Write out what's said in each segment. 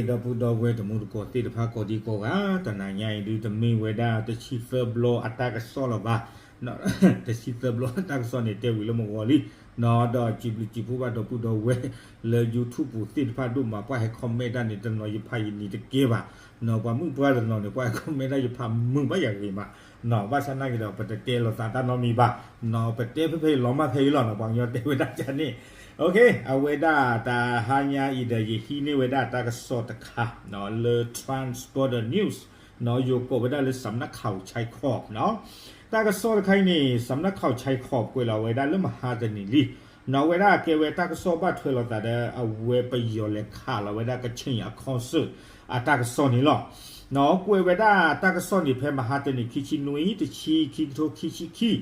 ဒီပုၢ်ဒီဝဲၢ်တံၤသကိးသ့ၣ်တဖၣ်ကိးဒံကိးဂၤ တနၤညါအံၤဒုးတမ့ၢ်ဝဲဒၣ်တဆံသၢဘျီအတၢ်ကစီၣ်လၢၤဘၣ်, တဆံသၢဘျီအတၢ်ကစီၣ်န့ၣ်တဲဝံၤလၢမုၢ်ဂီၤလံ, ဒီးစံးဘျုးစံးဖှိၣ်ဘၣ်ဒီပုၢ်ဒီဝဲၢ်လၢ YouTube ပူၤသ့ၣ်တဖၣ်ဒိၣ်မး ပှၤဟဲ comment တၢ်န့ၣ် တနီၤယဖးယနံၤတကဲဘၣ်, ပှၤမုၣ်ပှၢ်တနီၤန့ၣ် ပှၤဟဲ comment တၢ် ယဖးမုာ်ဘၣ်ယဂ့ၤမး, ဘၣ်ဆၣ်နာ်က့ဒီး ပတတဲလိာ်သးတၢ်နီတမံၤဘၣ်, ပတဲဖဲဖဲအံၤလီၤမၢ်ဖဲအံၤလီၤနီၤ ပှၤကညီတဲဝဲဒၣ်ကန့ၣ်, အဝဲဒၣ်တဟါညါအံၤဒီး ယဟံးန့ၢ်ဝဲဒၣ်တၢ်ကစီၣ်တခါလၢ Trans Border News ယိၤကိးဝဲဒၣ်လၢ สำนักข่าวชายขอบ နီၤ, တၢ်ကစီၣ်တခါအံၤန့ၣ် สำนักข่าวชายขอบ ကွဲးလီၤဝဲဒၣ်လၢမဟါတနံၤလံ, အဝဲဒၣ်ကဲဝဲတၢ်ကစီၣ်ဘၣ်ထွဲလိာ်သးဒီး အဝဲပယီၤလဲၤခးလီၤဝဲဒၣ်ကချ့ၣ်အ concert အတၢ်ကစီၣ်န့ၣ်လီၤ. ကွဲးဝဲဒၣ်တၢ်ကစီၣ်န့ၣ် ဖဲမဟါတနံၤ ခံဆံနွံ တဆံ ခံကထိခံဆံခံ,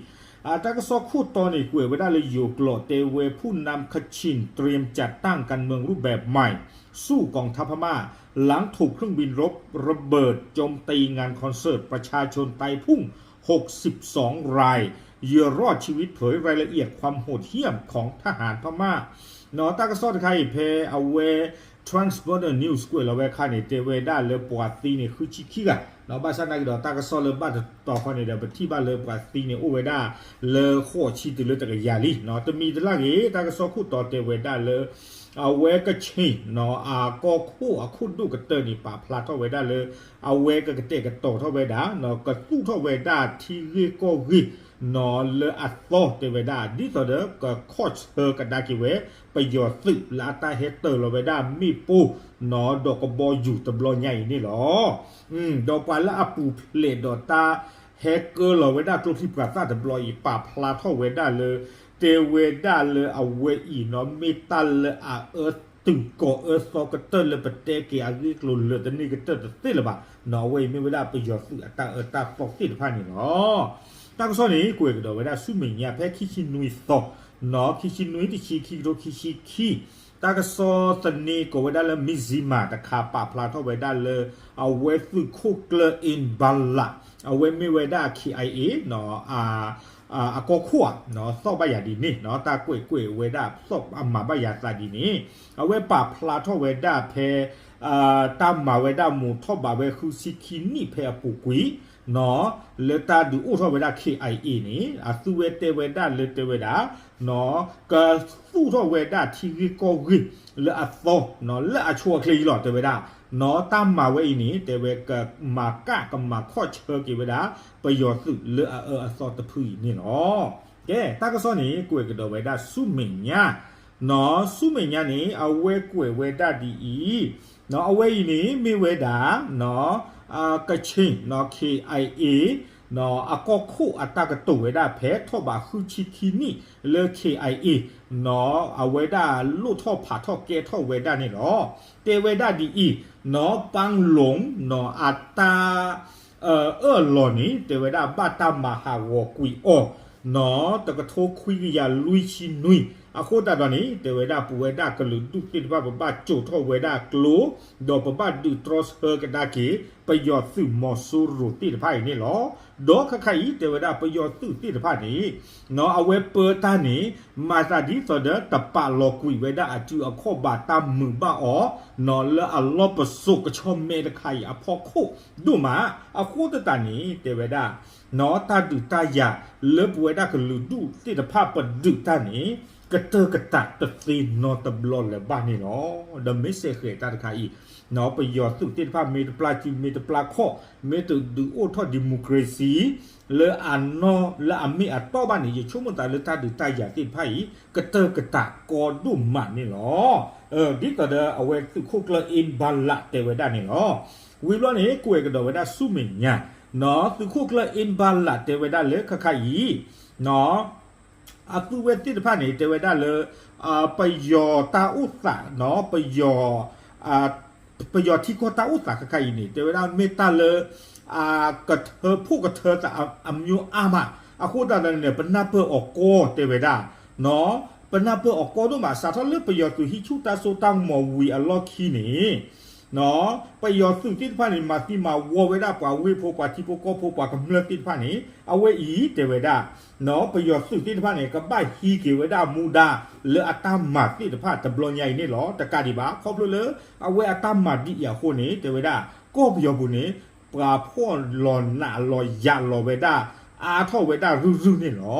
တၢ်ကစီၣ်ခိၣ်တီန့ၣ် ကွဲးဝဲဒၣ်လၢယိၤကျိာ်တဲဝဲ ผู้นำคชินเตรียมจัดตั้งการเมืองรูปแบบใหม่ สู้กองทัพพม่า หลังถูกเครื่องบินรบระเบิดโจมตีงานคอนเสิร์ต ประชาชนตายพุ่ง หกสิบสองราย เหยื่อรอดชีวิตเผยรายละเอียดความโหดเหี้ยมของทหารพม่า နီၤ တၢ်ကစီၣ်တခါအံၤ ဖဲအဝဲ Trans Border News ကွဲးလီၤဝဲအခါန့ၣ် တဲဝဲဒၣ်လၢပှၤသံန့ၣ် ဃုဆံခံဂၤ, ဘၣ်ဆၣ်နာ်က့ဒီး တၢ်ကစီၣ်လၢဘၣ်တတီၤဃီန့ၣ်ဒီး ပထံၣ်ဘၣ်လၢပှၤသံန့ၣ်အိၣ်ဝဲဒၣ်လၢဃိးဆံတုၤလၢတကယၤလံ, တမံၤတလၢ်ဂ့ၤ တၢ်ကစီၣ်ခိၣ်တီတဲဝဲဒၣ်လၢ အဝဲကချ့ၣ်နီၤ အကီၢ်ခိၣ်အခိၣ်ဒိၣ်ကတၢၢ်န့ၣ် ပာ်ဖျါထီၣ်ဝဲဒၣ်လၢ အဝဲကကတဲာ်ကတီၤထီၣ်ဝဲဒၣ် ကသူၣ်ထီၣ်ဝဲဒၣ်ထံဂ့ၢ်ကီၢ်ဂ့ၢ်နီၤ လၢအသီတဲဝဲဒၣ် ဒ်သိးဒီးကခီၣ်ဆၢကဒါက့ၤဝဲ ပယီၤသုးလၢအတၢ်ဟဲတၢၤလီၤဝဲဒၣ်မ့ၣ်ပိၢ်နီၤ ဒီးကဘီယူၤတဘျီညါအံၤန့ၣ်လီၤ. ဒီးပှၤလၢအပူၤဖျဲးဒီးတၢ်ဟဲကၢလီၤဝဲဒၣ်ကျိချံမျိာ်သၣ်တဘျီအံၤ ပာ်ဖျါထီၣ်ဝဲဒၣ်လၢ တဲဝဲဒၣ်လၢအဝဲအံၤနီၤ မ့ၢ်တၢ်လၢအအၢတုၤကိးအၢသီကတၢၢ်လၢပတဲက့ၤအဂ့ၢ်ကျိၤလၢာ်တန့ၢ်ကတၢၢ်တသ့လၢၤဘၣ်နီၤ အဝဲအံၤမ့ၢ်ဝဲဒၣ်ပယီၤသုးအတၢ်အၢတၢ်သီသ့ၣ်တဖၣ်န့ၣ်လီၤ. တၢ်ကစီၣ်န့ၣ် ကွဲးကဒီးဝဲဒၣ်ဆူမဲာ်ညါဖဲခံဆံနွံသီ နီၤ ခံဆံနွံ တဆံ ခံကထိခံဆံခံ, တၢ်ကစီၣ်သန့ကိးဝဲဒၣ်လၢ Mizzima တခါ ပာ်ဖျါထီၣ်ဝဲဒၣ်လၢ အဝဲသုးခိၣ်ကျၢၢ် Imbala အဝဲမ့ၢ်ဝဲဒၣ် KIA နီၤ အကီၢ်ခိၣ်ဧါ သီၣ်ဘၣ်ယၤဒ်န့ၣ်နီၤ တၢ်ကွဲးကွဲးဝဲဒၣ်သီၣ်အမၤဘၣ်ယၤသးဒ်န့ၣ် အဝဲပာ်ဖျါထီၣ်ဝဲဒၣ်ဖဲ တၢ်မၤဝဲဒၣ်မိၢ်ထီၣ်ဘးဝဲဃုဆံခံနံၣ်ဖဲအပူၤကွံာ်နီၤ လၢတၢ်ဒုးအိၣ်ထီၣ်ဝဲဒၣ် KIA န့ၣ် အသုဝဲတဲဝဲဒၣ်လၢတဲဝဲဒၣ် ကသူၣ်ထီၣ်ဝဲဒၣ်ထံဂ့ၢ်ကီၢ်ဂ့ၢ်လၢအသီ လၢအဆိအချ့အံၤလီၤ တဲဝဲဒၣ် နီၤ တၢ်မၤဝဲအံၤန့ၣ် တဲဝဲကမၤကၣ်ကမၤခီၣ်ဆၢက့ၤဝဲဒၣ် ပယီၤသုးလၢအအၢအသီတဖုအံၤန့ၣ်လီၤ. ကဲ တၢ်ကစီၣ်န့ၣ် ကွဲးကဒီးဝဲဒၣ်ဆူမဲာ်ညါ နီၤ ဆူမဲာ်ညါန့ၣ် အဝဲကွဲးဝဲဒၣ်ဒ်အံၤ နီၤ အဝဲအံၤန့ၣ် မ့ၢ်ဝဲဒၣ် နီၤ ကချ့ၣ် နီၤ KIA နီၤ အကီၢ်ခိၣ်အတၢ်ကတိၤဝဲဒၣ်ဖဲထီၣ်ဘးဃုဆံခံနံၣ်လၢ KIA နီၤ အဝဲဒၣ်လိၣ်ထီၣ်ဖးထီၣ်ကဲထီၣ်ဝဲဒၣ်န့ၣ်လီၤ. တဲဝဲဒၣ်ဒ်အံၤ နီၤ ပၢ်လူင် နီၤ အတၢ် အၢၣ်လီၤန့ၣ် တဲဝဲဒၣ်ဘၣ်တၢ်မၤဟးဂီၤကွံာ်အီၤ နီၤ တကထိခွံကယၤလွံၢ်ဆံနွံ အဃိသတးဒီးန့ၣ် တဲဝဲဒၣ်ပဝဲဒၣ်ကလုာ်ဒူၣ်သ့ၣ်တဖၣ် ပဘၣ်စိာ်ထီၣ်ဝဲဒၣ်ကျိ ဒီးပဘၣ်ဒုးတြီဆၢကဒါက့ၤ ပယီၤသုးမီၤစိရိၤသ့ၣ်တဖၣ်အံၤန့ၣ်လီၤ. ဒီးခဲခါအံၤ တဲဝဲဒၣ်ပယီၤသုးသ့ၣ်တဖၣ်န့ၣ် နီၤ အဝဲပၢတၢ်န့ၣ် မၤသးဒ်သိးဒီးတပာ်လီၤကွံာ်ဝဲဒၣ်အစုအခီၣ်ဘၣ်တၢ်မုာ်ဘၣ်အီၤ နီၤ လၢအလီၢ်ပစိာ်ကဆီမဲတခါအံၤအဖီခိၣ်ဒိၣ်မး အဃိသတးန့ၣ် တဲဝဲဒၣ် နီၤ တၢ်ဒုးတၢ်ယၤလၢပဝဲဒၣ်ကလုာ်ဒူၣ်သ့ၣ်တဖၣ်ပဒုးတၢ်န့ၣ် ကတၢၢ်ကတၢၢ်တသ့နီတဘျီလၢၤဘၣ်န့ၣ်လီၤ. ဒီးမ့ၢ်စဲးဃဲးတၢ်တခါအံၤ နီၤ ပယီၤသုးသ့ၣ်တဖၣ် မ့ၢ်တပျၢ်စု မ့ၢ်တပျၢ်ခီၣ် မ့ၢ်တဒုးအိၣ်ထီၣ် democracy လၢအနီၢ်လၢအမ့ၢ်အတီဘၣ်န့ၣ် ယဆိကမိၣ်သးလၢတၢ်ဒုးတၢ်ယၤသ့ၣ်တဖၣ်အံၤ ကတၢၢ်ကတၢၢ်ကီဒိၣ်မးန့ၣ်လီၤ. ဒ်သိးဒီးအဝဲသုးခိၣ်ကျၢၢ် Imbala တဲဝဲဒၣ်န့ၣ်လီၤ. ဝံၤဘျီန့ၣ် ကွဲးကဒီးဝဲဒၣ်ဆူမဲာ်ညါ နီၤ သုးခိၣ်ကျၢၢ် Imbala တဲဝဲဒၣ်လၢခဲခါအံၤ နီၤ အသုဝဲသ့ၣ်တဖၣ်န့ၣ် တဲဝဲဒၣ်လၢ ပယီၤတၢ်အိၣ်သး နီၤ ပယီၤ ပယီၤထံကီၢ်တၢ်အိၣ်သးခဲခါအံၤန့ၣ် တဲဝဲဒၣ်မ့ၢ်တၢ်လၢ ကထၢဖှိၣ်ကထၢသးအမျိုးအါမး အဃိသတးဒီးန့ၣ် ပနၢ်ပၢၢ်အီၤကီတဲဝဲဒၣ် နီၤ ပနၢ်ပၢၢ်အီၤကီဒိၣ်မး စးထီၣ်လၢပယီၤသုးဟံးဆူၣ်တၢ်စိတၢ်ကမီၤဝံၤအလီၢ်ခံန့ၣ် ပယီၤသုးသ့ၣ်တဖၣ်န့ၣ် မၤသံမၤဝီဝဲဒၣ်ပှၤဝ့ၢ်ဖိ ပှၤထံဖိကီၢ်ဖိ ပှၤကမျၢၢ်သ့ၣ်တဖၣ်န့ၣ် အဝဲအံၤတဲဝဲဒၣ် ပယီၤသုးသ့ၣ်တဖၣ်န့ၣ် ကဘၣ်ဟံးက့ၤဝဲဒၣ်မူဒါလၢအတၢ်မၤသ့ၣ်တဖၣ်တဘျီညါအံၤန့ၣ်လီၤ. တကးဒံးဘၣ် ခီဖျိလၢ အဝဲအတၢ်မၤဒ်အံၤအဃိန့ၣ် တဲဝဲဒၣ် ကီၢ်ပယီၤပူၤန့ၣ် ပှၤဖှီၣ်လီၤနးလီၤယးလီၤဝဲဒၣ် အါထီၣ်ဝဲဒၣ်ရုၢ်ရုၢ်န့ၣ်လီ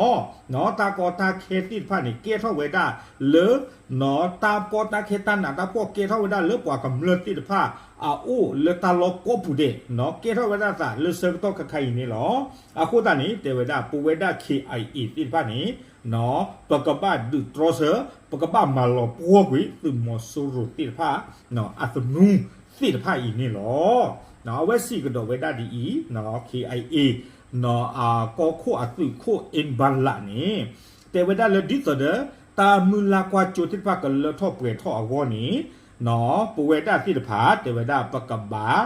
ၤ. တၢ်ကီတၢ်ခဲသ့ၣ်တဖၣ်န့ၣ် ကဲထီၣ်ဝဲဒၣ်လၢ တၢ်ကီတၢ်ခဲ တၢ်နးတၢ်ဖှီၣ်ကဲထီၣ်ဝဲဒၣ်လၢပှၤကမျၢၢ်သ့ၣ်တဖၣ်အအိၣ်လၢတၢ်လီၢ်ကိးပူၤဒဲး ကဲထီၣ်ဝဲဒၣ်သးလၢဆၢကတီၢ်ခါခါအံၤန့ၣ်လီၤ. အဃိသတးန့ၣ် တဲဝဲဒၣ် ပဝဲဒၣ် ခ့ၣ်အံၣ်အ့ၣ် သ့ၣ်တဖၣ်န့ၣ် ပကဘၣ်ဒုးတြီဆၢ ပကဘၣ်မၤလီၤပှီၢ်ကွံာ် သုးမီၤစိရိၤသ့ၣ်တဖၣ် အသနူသ့ၣ်တဖၣ်အံၤန့ၣ်လီၤ. အဝဲစံးကဒီးဝဲဒၣ်ဒ်အံၤ ခ့ၣ်အံၣ်အ့ၣ် ကီၢ်ခိၣ်အသုးခိၣ် အ့ဘၣ်လးန့ၣ် တဲဝဲဒၣ်လၢဒ်သိးဒီး တၢ်မုၢ်လၢ်ကွၢ်စိသ့ၣ်တဖၣ်ကလၢထီၣ်ပှဲၤထီၣ်အဂီၢ်န့ၣ် ပဝဲဒၣ်သ့ၣ်တဖၣ် တဲဝဲဒၣ် ပကဘၣ်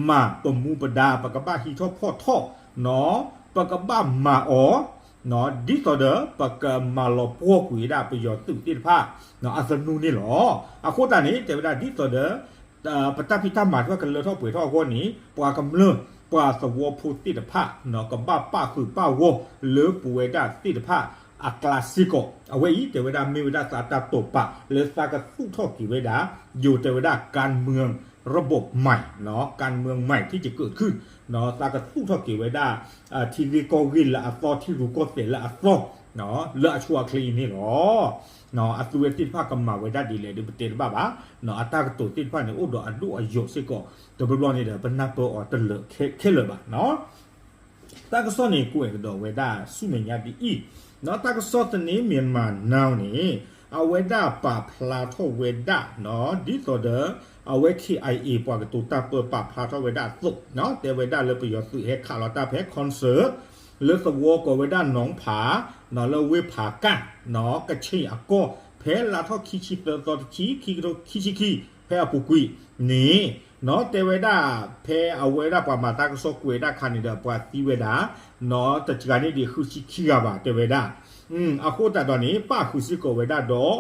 မၤပမူပဒါ ပကဘၣ်ဟံးထီၣ်ဖီၣ်ထီၣ် ပကဘၣ်မၤအီၤ ဒ်သိးဒီး ပကမၤလီၤပှီၢ်ကွံာ်ဝဲဒၣ်ပယီၤသုးသ့ၣ်တဖၣ် အသနူန့ၣ်လီၤ. အဃိသတးန့ၣ် တဲဝဲဒၣ်ဒ်သိးဒီး ပတၢ်ဖံးတၢ်မၤတဖၣ်ကလၢထီၣ်ပှဲၤထီၣ်အဂီၢ်န့ၣ် ပှၤကမျၢၢ် ပှၤသဝီဖိသ့ၣ်တဖၣ် ကဘၣ်ပာ်ဃုာ်ပာ်ဂီၢ်လၢပဝဲဒၣ်သ့ၣ်တဖၣ်အကျါစ့ၢ်ကီး အဝဲအံၤ တဲဝဲဒၣ်မ့ၢ်ဝဲဒၣ်သးတၢ်တိာ်ပာ်လၢသးကသူၣ်ထီၣ်က့ၤဝဲဒၣ် ယိၤတဲဝဲဒၣ် การเมืองระบบใหม่ การเมืองใหม่ที่จะเกิดขึ้น သးကသူၣ်ထီၣ်က့ၤဝဲဒၣ် ထံဂ့ၢ်ကီၢ်ဂ့ၢ်လၢအသီ ထံရူၢ်ကီၢ်သဲးလၢအသီ လၢအဆိအချ့အံၤန့ၣ်လီၤ. အသုဝဲသ့ၣ်တဖၣ်ကမၤဝဲဒၣ်ဒ်လဲၣ်ဒီး ပတဲတဘၣ်ဘၣ်. အတၢ်ကတိၤသ့ၣ်တဖၣ်န့ၣ် အိၣ်ဒီးအဒိၣ်အယိာ်စ့ၢ်ကီး တဘျီဘျီန့ၣ်ဒီး ပနၢ်ပၢၢ်အီၤတလၢာ်ခဲလၢာ်ဘၣ်. တၢ်ကစီၣ်န့ၣ် ကွဲးကဒီးဝဲဒၣ်ဆူမဲာ်ညါဒ်အံၤ, တၢ်ကစီၣ်သန့ Myanmar Now န့ၣ် အဝဲဒၣ်ပာ်ဖျါထီၣ်ဝဲဒၣ် ဒ်သိးဒီး အဝဲ ခ့ၣ်အံၣ်အ့ၣ် ပှၤကတိၤတၢ်ပၢပာ်ဖျါထီၣ်ဝဲဒၣ်အသိး တဲဝဲဒၣ်လၢပယီၤသုးဟဲခးလီၤတၢ်ဖဲ concert လၢသဝီကိးဝဲဒၣ် နီၢ်ဖး လၢဝ့ၢ်ဖးကၣ် ကခ့ၣ်အကီၢ် ဖဲလါထီၣ်ခံဆံသၢသီတဆံ ခံကထိခံဆံခံ ဖဲအပူၤကွံာ်န့ၣ် တဲဝဲဒၣ် ဖဲအဝဲဒၣ်ပှၤမၤတၢ်ကစီၣ်ကွဲးဒၣ်ခါန့ၣ်ဒီး ပှၤသံဝဲဒၣ် တစှၤန့ၢ်ဒံးဃုဆံခံဂၤဘၣ် တဲဝဲဒၣ်. အဃိသတးဒီးန့ၣ် ပၣ်ဃုာ်စ့ၢ်ကီးဝဲဒၣ်ဒီး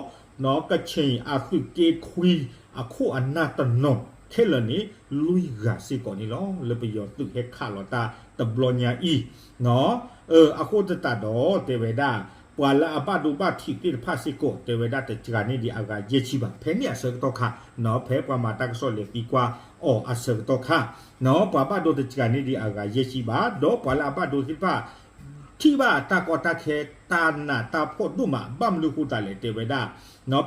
ကခ့ၣ်အသုးက့ခွံ အခိၣ်အနၢ်တနီၤခဲလၢာ်န့ၣ် လွံၢ်ဂၤစ့ၢ်ကီးန့ၣ်လီၤ. လၢပယီၤသုးဟဲခးလီၤတၢ်တဘျီညါအံၤ အဃိသတးဒီး တဲဝဲဒၣ် ပှၤလၢအဘၣ်ဒိဘၣ်ထံးသ့ၣ်တဖၣ်စ့ၢ်ကီး တဲဝဲဒၣ်တစှၤန့ၢ်ဒံးအဂၤယဲၢ်ဆံဘၣ် ဖဲန့ၣ်အဆၢကတီၢ်ခါ ဖဲပှၤမၤတၢ်ကစီၣ်လဲၤသံကွၢ်အီၤအဆၢကတီၢ်ခါ ပှၤဘၣ်ဒိတစှၤန့ၢ်ဒံးအဂၤယဲၢ်ဆံဘၣ် ဒီးပှၤလၢအဘၣ်ဒိသ့ၣ်တဖၣ် ထံၣ်ဘၣ်တၢ်ကီတၢ်ခဲ တၢ်နးတၢ်ဖှီၣ်ဒိၣ်မး ဘၣ်မနုၤအဃိသတးလဲၣ် တဲဝဲဒၣ်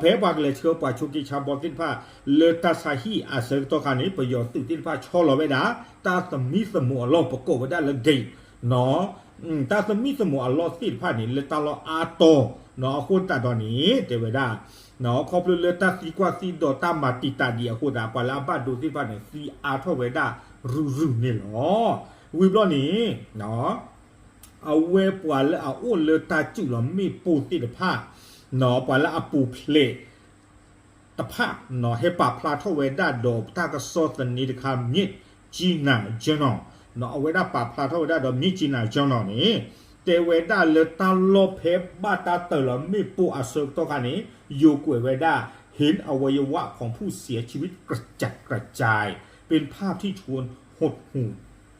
ဖဲပှၤကလဲၤဆှၢပှၤဆိးက့ဆါဘီသ့ၣ်တဖၣ် လၢတၢ်ဆါဟံၣ်အဆၢကတီၢ်ခါန့ၣ် ပယီၤသုးသ့ၣ်တဖၣ်ဆီလီၤဝဲဒၣ် တၢ်သမံသမိးအလီၢ် ပကိးဝဲဒၣ်လၢ gate တၢ်သမံသမိးအလီၢ်သ့ၣ်တဖၣ်န့ၣ် လၢတၢ်လီၢ်အါတီၤ အဃိသတးဒီးန့ၣ် တဲဝဲဒၣ် ခီဖျိလၢတၢ်သံကွၢ်သံဒိးတၢ်မၤတံာ်တာ်ဒံးအဃိသတး ပှၤလၢအဘၣ်ဒိသ့ၣ်တဖၣ်န့ၣ် သံအါထီၣ်ဝဲဒၣ်ရုၢ်ရုၢ်န့ၣ်လီၤ. ဝံၤဘျီန့ၣ် အဝဲပှၤလၢအအိၣ်လၢတၢ်စုၣ်လီၤမ့ၣ်ပိၢ်သ့ၣ်တဖၣ် ပှၤလၢအပူၤဖျဲးတဖၣ် ဟဲပာ်ဖျါထီၣ်ဝဲဒၣ်ဒီးတၢ်ကစီၣ်သန့တခါ Myitkyina Journal အဝဲဒၣ်ပာ်ဖျါထီၣ်ဝဲဒၣ်ဒီး Myitkyina Journal န့ၣ် တဲဝဲဒၣ်လၢတၢ်လီၢ်ဖဲဘၣ်တၢ်တၢၢ်လီၤမ့ၣ်ပိၢ်အဆၢကတီၢ်ခါန့ၣ် ယိၤကွဲးဝဲဒၣ် เห็นอวัยวะของผู้เสียชีวิตกระจัดกระจาย เป็นภาพที่ชวนหดหู่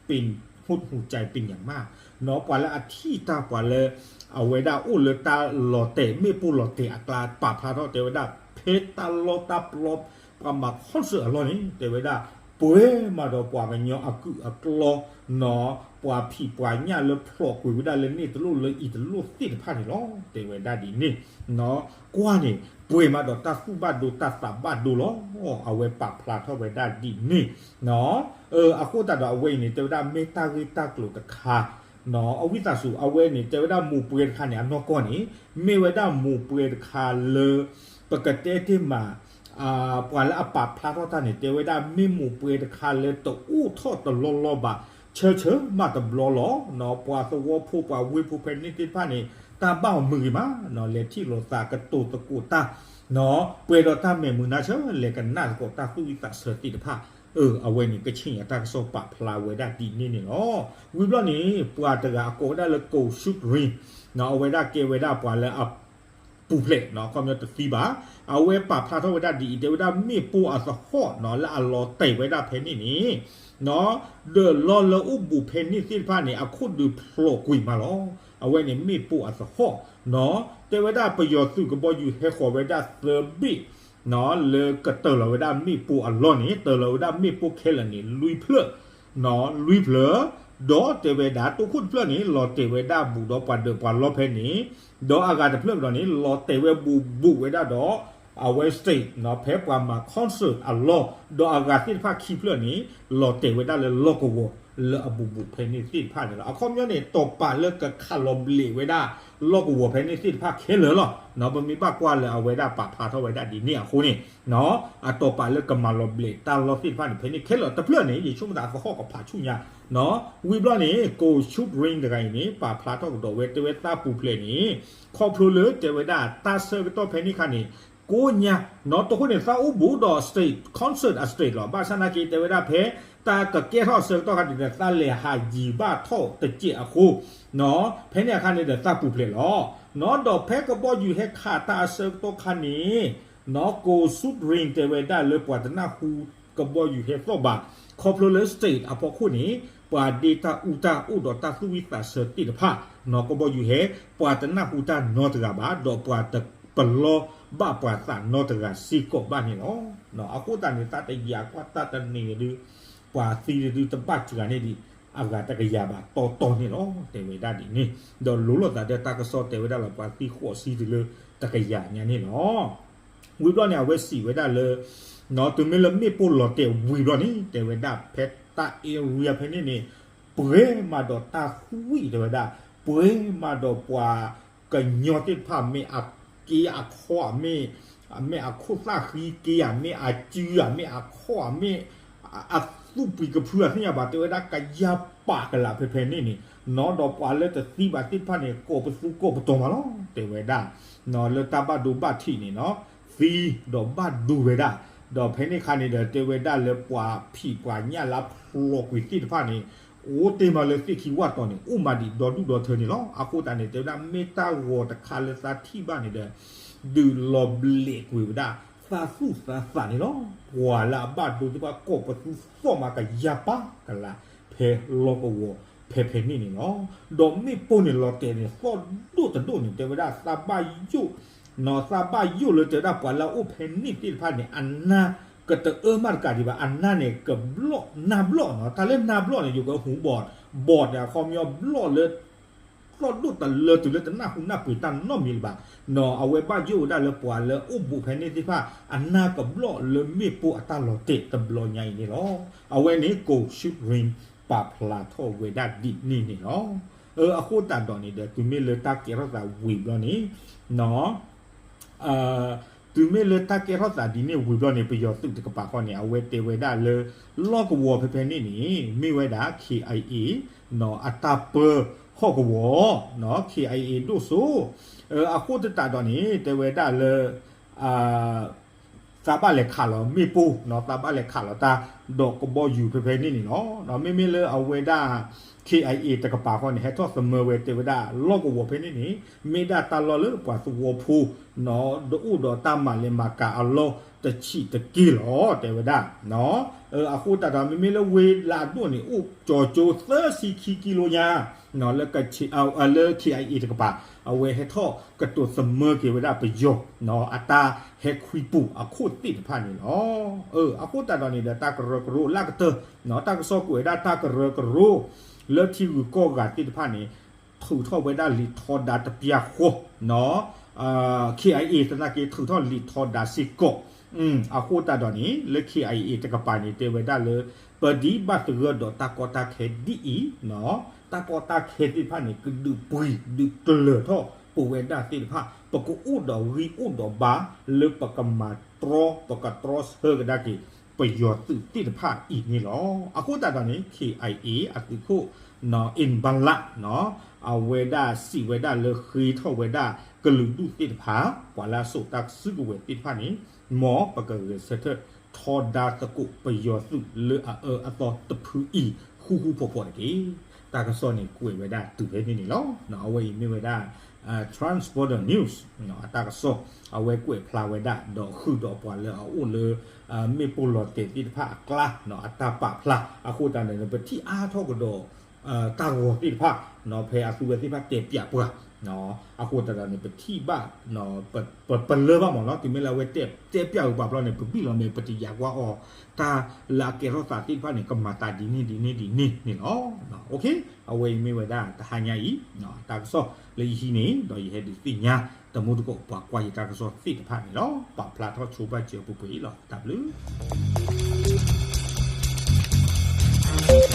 ပၣ်ဟူးစဲးပၣ်ညၣ်မး ပှၤလၢအထံၣ်တၢ်ပှၤလၢ အဝဲဒၣ်အိၣ်လၢတၢ်လီၤတဲာ်မ့ၣ်ပိၢ်လီၤတဲာ်အကျါ ပာ်ဖျါထီၣ်တဲဝဲဒၣ် ဖဲတၢ်လီၢ်တၢ်ပျီ ပှၤမၤ concert အလီၢ်န့ၣ် တဲဝဲဒၣ် ပှဲၤမးဒီးပှၤကညီအကုၢ်အကျီ ပှၤဖံးပှၤညၣ်လၢဖျိးကွံာ်ဝဲဒၣ်လၢန့ၣ်တလိၣ်လၢအံၤတလိၣ်သ့ၣ်တဖၣ်န့ၣ်လီၤ. တဲဝဲဒၣ်ဒ်န့ၣ် ကွၢ်န့ၣ် ပှဲၤမးဒီးတၢ်သူၣ်ဘၣ်ဒိတၢ်သးဘၣ်ဒိလီၤ. အဝဲပာ်ဖျါထီၣ်ဝဲဒၣ်ဒ်န့ၣ် အဃိသတးဒီးအဝဲအံၤန့ၣ် တဲဝဲဒၣ်မ့ၢ်တၢ်ဂ့ၢ်တၢ်ကျိၤတခါ အဝံသးစူၤ အဝဲန့ၣ် တဲဝဲဒၣ်မိၢ်ပှဲၤတခါန့ၣ် အနီၢ်ကီၢ်န့ၣ် မ့ၢ်ဝဲဒၣ်မိၢ်ပှဲၤတခါလၢ ပကတဲတ့ၢ်မး ပှၤလၢအပာ်ဖျါထီၣ်တၢ်န့ၣ် တဲဝဲဒၣ်မ့ၢ်မိၢ်ပှဲၤတခါလၢတအိၣ်ထီၣ်တလီၢ်လီၢ်ဘၣ် ဆၢဆၢမးတဘျီလီၤ. ပှၤသဝီဖိပှၤဝ့ၢ်ဖိဖဲန့ၣ်သ့ၣ်တဖၣ်န့ၣ် တၢ်ဘၣ်အီၤမုာ်ဂ့ၤမး လဲၤထံၣ်လိာ်သးကတိၤသကိးတၢ် ပှဲၤဒီးတၢ်မဲာ်မုာ်နါဆၢ လဲၤကနၣ်သကိးတၢ်သူၣ်ဝံၣ်သးဆၢသ့ၣ်တဖၣ် အဝဲန့ၣ် ကချ့ၣ်အတၢ်ကစီၣ်ပာ်ဖျါဝဲဒၣ်ဒ်န့ၣ်န့ၣ်လီၤ. ဝံၤဘျီန့ၣ် ပှၤတဂၤအကိးဝဲဒၣ်လၢ ကိၣ်ရှုကရံ အဝဲဒၣ်ကဲဝဲဒၣ်ပှၤလၢအ တၢ်ပူၤဖျဲးနီၤ ခီပညီတသံဘၣ်. အဝဲပာ်ဖျါထီၣ်ဝဲဒၣ်ဒ်အံၤ တဲဝဲဒၣ်မ့ၣ်ပိၢ်အသဟီၣ်နီၤ လၢအလီၤတဲာ်ဝဲဒၣ်ဖဲန့ၣ်န့ၣ် ဒီးလီၤလၢအိၣ်ဘူးဖဲန့ၣ်သ့ၣ်တဖၣ်န့ၣ် အခိၣ်ဒုးဖျိးကွံာ်မးလီၤ. အဝဲန့ၣ်မ့ၣ်ပိၢ်အသဟီၣ်နီၤ တဲဝဲဒၣ်ပယီၤသုးကဘီယူၤဟဲဃီၤဝဲဒၣ်သၢဘ့ၣ်နီၤ လၢကတၢၢ်လီၤဝဲဒၣ်မ့ၣ်ပိၢ်အလီၢ်န့ၣ် တၢၢ်လီၤဝဲဒၣ်မ့ၣ်ပိၢ်ခဲလၢာ်န့ၣ် လွံၢ်ဖျၢၣ်နီၤ လွံၢ်ဖျၢၣ် ဒီးတဲဝဲဒၣ် တိခိၣ်တဖျၢၣ်န့ၣ် လီၤတဲာ်ဝဲဒၣ်ဘူးဒီးပှၤဒၢးပှၤလီၢ်ဖဲန့ၣ် ဒီးအဂၤတဖျၢၣ်ကဒီးန့ၣ် လီၤတဲာ်ဝဲဘူးဘူးဝဲဒၣ်ဒီး အဝဲ stage နီၤ ဖဲပှၤမၤ concert အလီၢ် ဒီးအဂၤသ့ၣ်တဖၣ်ခံဖျၢၣ်န့ၣ် လီၤတဲာ်ဝဲဒၣ်လၢလီၢ်ကဝီၤ လၢအဘူးဘူးဖဲန့ၣ်သ့ၣ်တဖၣ်န့ၣ်လီၤ. အခီပညီန့ၣ် တီၢ်ပာ်လၢကခးလီၤဘျဲးဝဲဒၣ် လီၢ်ကဝီၤဖဲန့ၣ်သ့ၣ်တဖၣ်ခဲလၢာ်လီၤ. ပမ့ၢ်ဘၣ်ကွၢ်လၢအဝဲဒၣ်ပာ်ဖျါထီၣ်ဝဲဒၣ်ဒ်န့ၣ်အဃိန့ၣ် အတီၢ်ပာ်လၢကမၤလီၤဘျဲးတၢ်လီၢ်သ့ၣ်တဖၣ်န့ၣ် ဖဲန့ၣ်ခဲလၢာ်တဖျၢၣ်န့ၣ် ယဆိကမိၣ်သးသဟီၣ်ကဖးဆူညါ ဝံၤဘျီန့ၣ် ကိး Shooting တဂၤအံၤန့ၣ် ပာ်ဖျါထီၣ်ကဒီးဝဲ တဲဝဲတၢ်ပူၤဖျဲးန့ၣ် ခီဖျိလၢတဲဝဲဒၣ်တၢ်ဆၢကတီၢ်ဖဲန့ၣ်ခါန့ၣ် ကိးညါနီၤ တဃိန့ၣ် သးအိၣ်ဘူးဒီး stage concert အ stage လီၤ. ဘၣ်ဆၣ်နာ်က့ တဲဝဲဒၣ်ဖဲ တၢ်ကကဲထီၣ်အဆၢကတီၢ်ခါန့ၣ်ဒီး သးလဲၤဟးယံၤဘၣ်ထီၣ်တစဲးအဃိ ဖဲန့ၣ်အခါန့ၣ်ဒီး တၢ်ပူၤဖျဲးလီၤ. နီၤ ဒီးဖဲကဘီယူၤဟဲခးတၢ်အဆၢကတီၢ်ခါန့ၣ် နီၤ ကိး Shooting တဲဝဲဒၣ်လၢပှၤတနၢ်ဟူကဘီယူၤဟဲသီၣ်ဘၣ် ခီဖျိလၢ stage အဖီခိၣ်န့ၣ် ပှၤဒ့တၢ်အူတၢ်အိၣ်ဒီးတၢ်သူၣ်ဝံၣ်သးဆၢသ့ၣ်တဖၣ် နီၤ ကဘီယူၤဟဲ ပှၤတနၢ်ဟူတၢ်နီတဂၤဘၣ် ဒီးပှၤတပလီၢ်ဘၣ်ပှၤသးနီတဂၤစ့ၢ်ကီးဘၣ်န့ၣ်လီၤ. အဃိသတးန့ၣ် တၢ်တယာ်ကွၢ်တၢ်တန့ၢ်ဒုး ပှၤသံဒုးတဘၣ်စှၤန့ၣ်ဒံး အဂၤတကယၤဘၣ်တီတီန့ၣ်လီၤ တဲဝဲဒၣ်ဒ်န့ၣ် ဒီးလိၤလိာ်သးဒီးတၢ်ကစီၣ်တဲဝဲဒၣ်လီၤ ပှၤသံဃိးဆံတုၤလၢတကယၤညါန့ၣ်လီၤ. ဝံၤဘျီန့ၣ် အဝဲစံးဝဲဒၣ်လၢ တုၤမ့ၢ်လၢမ့ၣ်ပိၢ်လီၤတဲာ်ဝံၤဘျီန့ၣ် တဲဝဲဒၣ်ဖဲတၢ် area ဖဲန့ၣ်န့ၣ် ပှဲၤမးဒီးတၢ်သူၣ်ဝံၣ်တဲဝဲဒၣ် ပှဲၤမးဒီးပှၤကညီသ့ၣ်တဖၣ် မ့ၢ်အက့အခီၣ် မ့ၢ်အခိၣ်သၣ်ဃံက့ဧါ မ့ၢ်အစုဧါ မ့ၢ်အခီၣ်ဧါ မ့ၢ်အသူၣ်ပှံၤကဖုအသ့ၣ်ညါဘၣ် တဲဝဲဒၣ်ကယၤပာ်ကလာ်ဖဲဖဲန့ၣ်န့ၣ် နီၤ ဒီးပှၤလၢတသံဘၣ်သ့ၣ်တဖၣ်န့ၣ် ကိးပသူကိးပတီၤမးလီၤ တဲဝဲဒၣ် လၢတၢ်ဘၣ်ဒိဘၣ်ထံးန့ၣ်နီၤ သံဒီးဘၣ်ဒိဝဲဒၣ် ဒီးဖဲန့ၣ်ခါန့ၣ်ဒီး တဲဝဲဒၣ်လၢပှၤဖံးပှၤညၣ်လၢဖျိးကွံာ်သ့ၣ်တဖၣ်န့ၣ် အိၣ်တ့ၢ်မးလၢသ့ၣ်ခံဝၣ်တီၤန့ၣ် အိၣ်မးဒံးဒီဒူၣ်ဒီထၢန့ၣ်လီၤ. အဃိသတးန့ၣ် တဲဝဲဒၣ်မ့ၢ်တၢ်ဂီၤတခါလၢသးထံၣ်ဘၣ်န့ၣ်ဒီး ဒုးလီၤဘျဲးကွံာ်ဝဲဒၣ် သးသူၣ်သးသးန့ၣ်လီၤ. ပှၤလၢအဘၣ်ဒိသ့ၣ်တဖၣ်ကိးပသူသီၣ်မးကယၤပာ်ကလာ် ဖဲလီၢ်ကဝီၤဖဲဖဲန့ၣ်န့ၣ်လီၤ. ဒီးမ့ၣ်ပိၢ်န့ၣ်လီၤတဲာ်န့ၣ် သီၣ်ဒိၣ်တဒိၣ်န့ၣ် တဲဝဲဒၣ်သးဘၣ်ယိၣ် နီၤ သးဘၣ်ယိၣ်လၢတဲဝဲဒၣ်ပှၤလၢအအိၣ်ဖဲန့ၣ်သ့ၣ်တဖၣ်န့ၣ် အနၢ်ကတအၢမးတကးဒံးဘၣ် အနၢ်န့ၣ်ကဘျီၣ်နၢ်ဘျီၣ်နီၤ တၢ်လၢနၢ်ဘျီၣ်န့ၣ် ယကဟူးဘီၣ် ဘီၣ်န့ၣ် အခီပညီဘျီၣ်လၢ သီၣ်ဒိၣ်တလၢတုၤလၢတနၢ်ဟူနၢ်ပှ့ၤတၢ်နီတမံၤလၢၤဘၣ် နီၤ အဝဲဘၣ်ယိၣ်ဝဲဒၣ်လၢပှၤလၢအိၣ်ဘူးဖဲန့ၣ်သ့ၣ်တဖၣ် အနၢ်ကဘျီၣ်လၢမ့ၣ်ပိၢ်အတၢ်လီၤတဲာ်တဘျီညါအံၤန့ၣ်လီၤ. အဝဲန့ၣ် ကိး Shooting ပာ်ဖျါထီၣ်ဝဲဒၣ်ဒ်န့ၣ်န့ၣ်လီၤ. အဃိသတးဒီးန့ၣ်ဒီး တုၤမ့ၢ်လၢတၢ်ကဲထီၣ်သးဝံၤဘျီန့ၣ် နီၤ တုၤမ့ၢ်လၢတၢ်ကဲထီၣ်သးဒ်န့ၣ်ဝံၤဘျီန့ၣ် ပယီၤသုးတကပၤဃီန့ၣ် အဝဲတဲဝဲဒၣ်လၢ လီၢ်ကဝီၤဖဲဖဲန့ၣ်န့ၣ် မ့ၢ်ဝဲဒၣ် K I A နီၤ အတၢ်ပၢဟီၣ်ကဝီၤ နီၤ K I A ဒိၣ်စိ အဃိသတးဒီးန့ၣ် တဲဝဲဒၣ်လၢ သးဘၣ်လဲၤခးလီၤမ့ၣ်ပိၢ်နီၤ သးဘၣ်လဲၤခးလီၤတၢ် ဒီးကဘီယူၤဖဲဖဲန့ၣ်န့ၣ်လီၤ. မ့မ့ၢ်လၢအဝဲဒၣ် K I A တကပၤဃီန့ၣ် ဟဲထီၣ်သမၢဝဲတဲဝဲဒၣ် လီၢ်ကဝီၤဖဲန့ၣ်န့ၣ် မ့ၢ်ဒၣ်တၢ်လီၢ်လၢပှၤသဝီဖိ နီၤ ဒအိၣ်ဒီးတၢ်မၤလဲၤမၤကၤအလီၢ်တဆံးတက့ၢ်လီၤ တဲဝဲဒၣ် အဃိသတးဒီး မ့မ့ၢ်လၢဝ့ၢ်လၢအဒိၣ်န့ၣ် အိၣ်ကၠီၤကၠိသၢဆံခံကံလိညါ လၢ လၢ K I A တကပၤ အဝဲဟဲထီၣ်ကတိၤသမၢက့ၤဝဲဒၣ်ပယီၤ အတၢ်ဟဲခွံပူၤအခိၣ်သ့ၣ်တဖၣ်န့ၣ်လီၤ. အဃိသတးဒီးန့ၣ်ဒီး တၢ်ကရၢကရိလၢကတၢၢ် တၢ်ကစီၣ်ကွဲးဝဲဒၣ်တၢ်ကရၢကရိ လၢထံဂုၤကီၢ်ဂၤသ့ၣ်တဖၣ်န့ၣ် ထုးထီၣ်ဝဲဒၣ်လံာ်ထီဒါတပျၢ်ဃီ K I A သနာ်က့ထုးထီၣ်လံာ်ထီဒါစ့ၢ်ကီး အဃိသတးဒီးန့ၣ် လၢ K I A တကပၤန့ၣ် တဲဝဲဒၣ်လၢ ပဒံးဘၣ်သဂၢၢ်ဒီးတၢ်ကီတၢ်ခဲဒ်အံၤ တၢ်ကီတၢ်ခဲသ့ၣ်တဖၣ်န့ၣ် ကဒုးပှံၤဒုးကျၢၤထီၣ်ပဝဲဒၣ်သ့ၣ်တဖၣ် ပကအိၣ်ဒီးဂံၢ်အိၣ်ဒီးဘါ လၢပကမၤတြီ ပကတြီဆၢကဒါက့ၤ ပယီၤသုးသ့ၣ်တဖၣ်အံၤန့ၣ်လီၤ. အဃိသတးဒီးန့ၣ် K I A အသုးခိၣ် နီၤ အ့ၣ်ဘၣ်လး နီၤ အဝဲဒၣ်စံးဝဲဒၣ်လၢဃ့ထီၣ်ဝဲဒၣ်ကလုာ်ဒူၣ်သ့ၣ်တဖၣ် ပှၤလၢအစိာ်တၢ်စုကဝဲၤသ့ၣ်တဖၣ်န့ၣ် မ်ပကဂဲၤဆၢထၢၣ်ထီဒါသကိးပယီၤသုးလၢအအၢအသီတဖုအံၤ ဃူဃူဖိးဖိးတက့ၢ်. တၢ်ကစီၣ်န့ၣ်ကွဲးဝဲဒၣ်တုၤဖဲန့ၣ်န့ၣ်လီၤ. အဝဲအံၤမ့ၢ်ဝဲဒၣ် Transborder News အတၢ်ကစီၣ် အဝဲကွဲးဖျါဝဲဒၣ် ဒီးဃုာ်ဒီးပှၤလၢအအိၣ်လၢ မ့ၣ်ပိၢ်လီၤတဲာ်သ့ၣ်တဖၣ်အကျါ အတၢ်ပာ်ဖျါ အဃိသတးန့ၣ် ပထံၣ်အါထီၣ်ကဒီး တၢ်ဂီၤသ့ၣ်တဖၣ် ဖဲအသုဝဲသ့ၣ်တဖၣ်တဲပၠးပှၤ အဃိသတးန့ၣ် ပထံၣ်ဘၣ် ပလၢၢ်ဘၣ်မးလီၤ. တုၤမ့ၢ်လၢအဝဲတဲပၠးဝဲပှၤဘျီန့ၣ် ပဘံၣ်လီၤမ့ၢ် ပတယာ်ကွၢ်အီၤ တၢ်လၢအကဲထီၣ်သးသ့ၣ်တဖၣ်န့ၣ် ကမၤသးဒ်န့ၣ်ဒ်န့ၣ်ဒ်န့ၣ်န့ၣ်လီၤ. အဝဲအံၤမ့ၢ်ဝဲဒၣ်တဟါညါအံၤ တၢ်ကစီၣ်လၢယဟံးန့ၣ် ဒီးယဟဲဒုးသ့ၣ်ညါ တမူတကိးပှၤကွၢ်ယတၢ်ကစီၣ်သ့ၣ်တဖၣ်န့ၣ်လီၤ. ပာ်ဖျါထီၣ်ဆိဘၣ်စၢၤပှဲၤပှဲၤအံၤလီၤ. တၢ်ဘျုး